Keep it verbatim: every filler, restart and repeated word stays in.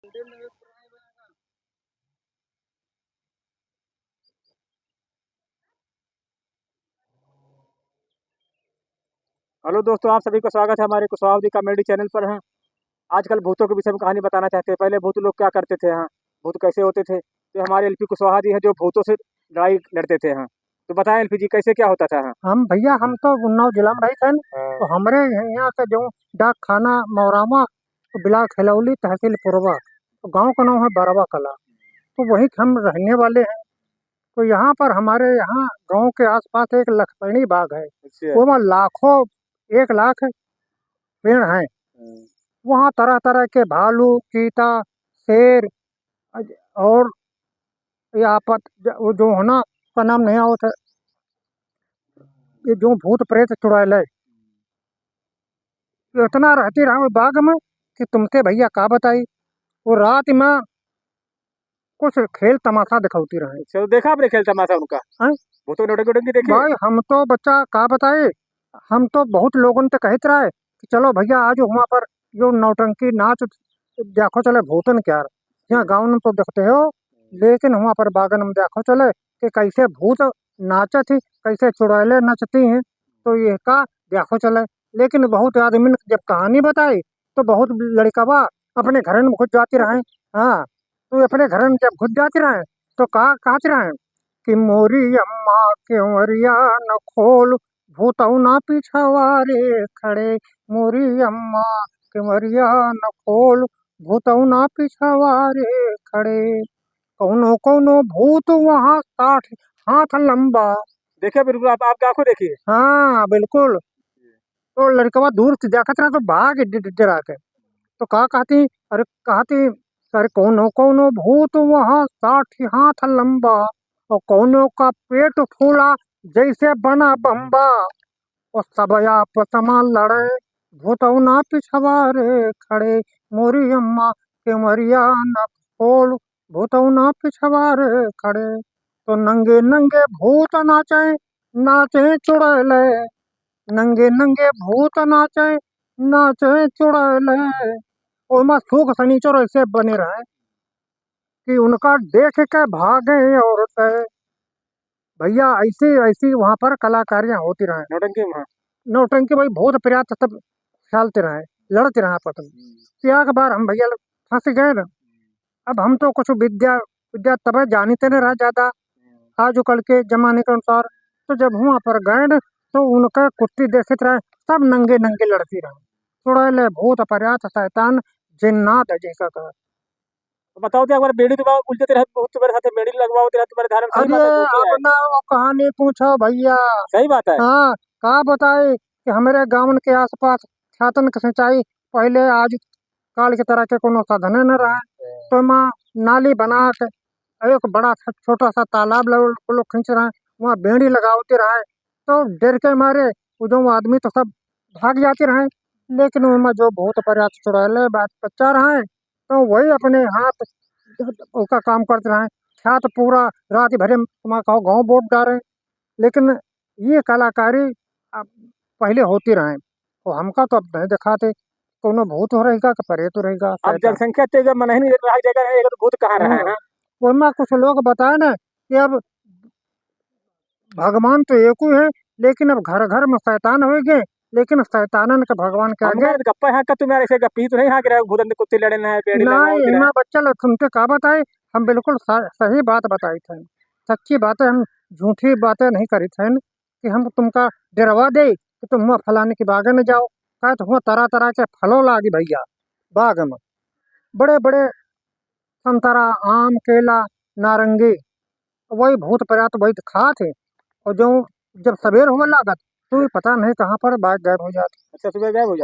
हेलो दोस्तों, आप सभी का स्वागत है हमारे कुशवाहा जी comedy channel पर। हैं, आजकल भूतों के विषय में कहानी बताना चाहते हैं। पहले भूत लोग क्या करते थे, हाँ, भूत कैसे होते थे? तो हमारे एलपी कुशवाहा जी हैं जो भूतों से लड़ाई लड़ते थे। हाँ, तो बताएं एलपी जी, कैसे क्या होता था? हाँ। हम भैया, हम तो उन्नाव जिला में रही थे न, हाँ। तो हमरे यहाँ से जो डाक खाना मौरामा, तो ब्लॉक हेलौली, तहसील पुरवा, तो गाँव का नाम है बरवा कला। तो वहीं के हम रहने वाले हैं। तो यहाँ पर हमारे यहाँ गाँव के आसपास एक लखपैनी बाग है। अच्छा। वो में लाखों, एक लाख पेड़ हैं। हम्म। वहाँ तरह तरह के भालू, चीता, शेर, अज-, और ये आपत ज-, वो जो है ना, उसका नाम नहीं आवत है, ये जो भूत प्रेत चुड़ैल है, इतना रहती रहा वो बाग में कि तुमके भैया का बताई। वो रात में कुछ खेल तमाशा दिखावती रहे। अच्छा, तो देखा आपने खेल तमाशा उनका? हैं? भूतों नौटंकी वोटंकी देखी? भाई, हम तो बच्चा का बताई, हम तो बहुत लोगन से कहत रहे कि चलो भैया, आज वहाँ पर यो नौटंकी नाच देखो चले भूतन के यार। यहाँ गाँव में तो देखते हो, लेकिन वहाँ पर बागन में देखो चले कि कैसे भूत नाचत ही, कैसे चुड़ैले नचती हैं, तो ये का देखो चले। लेकिन बहुत आदमी ने जब कहानी बताई, तो बहुत लड़कवा अपने घरन में घुस जाती रहे। हाँ, तो अपने घरन जब घुस जाती रहे, तो का कहती रहे कि "मोरी अम्मा केवरिया न खोल, भूतौना पिछवा रे खड़े, मोरी अम्मा केवरिया न खोल, भूतौना पिछवा रे खड़े, कौनो कौनो भूत वहाँ साठ हाथ लंबा।" देखिए, बिल्कुल आप, आपके आंखों देखिए। हाँ, बिल्कुल। तो लड़कवा दूर से देखत रहा, तो भाग डि-, डि-, डरा के। तो का कहती, अरे कहती, "अरे कौनो कौनो भूत वहाँ साठ हाथ लंबा, और कौनो का पेट फूला जैसे बना बम्बा, और सब आपस में लड़े, भूतौना पिछवा रे खड़े, मोरी अम्मा केवरिया न खोल, भूतौना पिछवा रे खड़े।" तो नंगे नंगे भूत नाचे, नाचे चुड़ैले, नंगे नंगे भूत नाचे, नाचे चुड़ैले। ओमा शुक शनिचर ऐसे बने रहे कि उनका देख के भागे औरत। भैया, ऐसी, ऐसी वहाँ पर कलाकारियाँ होती रहे। नौटंकी वहाँ। नौटंकी भाई, भूत प्रेत सब खेलते रहे, लड़ते रहे आपस में। हम्म। तो एक बार हम भैया लोग फंस गए ना। अब हम तो कुछ विद्या, विद्या तबे जानिते न रहा ज्यादा, हम्म। आजकल के जमाने के अनुसार। तो जब वहाँ पर गए न, तो उनका कुत्ती देखत रहे, सब नंगे नंगे लड़ती रहे। चुड़ैले, भूत प्रेत, शैतान, जिन्नात है जैसा कहा। तो बताओ तो एक बार, बेड़ी तो उलझते रहे, भूत तुम्हारे साथ बेड़ी लगवाओ, तेरा तुम्हारे धारण, सही बात है, अरे, भूत है। अब ना वो कहानी पूछो भैया। सही बात है। हाँ, का बताई कि हमरे गाँवन के आसपास खेतन के सिंचाई पहिले आज काल के तरह के कोनो साधने न रहा। तो माँ नाली बना के एक बड़ा सा छोटा सा तालाब लोग, लोग खींच रहे, वहाँ बेड़ी लगावते रहे। तो डर के मारे वो जो आदमी तो सब भाग जाते रहे, लेकिन ओमा जो भूत प्रेत चुड़ैले बात बच्चा रहे, तो वही अपने हाथ ओका काम करते रहे। खेत पूरा रात भरे में कहो गाँव बोट डारे, लेकिन ये कलाकारी अब पहिले होती रहे। तो हमका तो अब नहीं दिखाते, कोनो भूत हो रहेगा कि प्रेत हो रहेगा, अब शैतान। जनसंख्या तेज है, मनही नहीं रहा जगह है, अगर भूत कहाँ रहा है, हाँ। हाँ? ओमा कुछ लोग बताए ना कि अब भगवान तो एको है, लेकिन अब घर घर में शैतान हो गए, लेकिन शैतानन के भगवान के हम आगे यार गप्पा हाँका, तुम यार ऐसे गप्पी तो नहीं हाँक रहे हो, भूतन कुत्ते लड़े ना है, बेड़ी लगाओ नहीं, तेरा। इमा बच्चा लोग तुमके का बताए, हम बिल्कुल स-, सही बात बताई थे, सच्ची बातें, हम झूठी बातें नहीं करी थे कि हम तुमका डरवा दे कि तुम हुआ फलाने के बाग में जाओ, कहे तो हुआ तरह तरह के फलो लागी भैया बाग में, बड़े बड़े संतरा, आम, केला, नारंगी, वही भूत प्रेत वही खात है। और जो जब सवेर होवे लागत, तो भी पता नहीं कहाँ पर बाग गायब हो जात। अच्छा, सुबह गायब हो जात।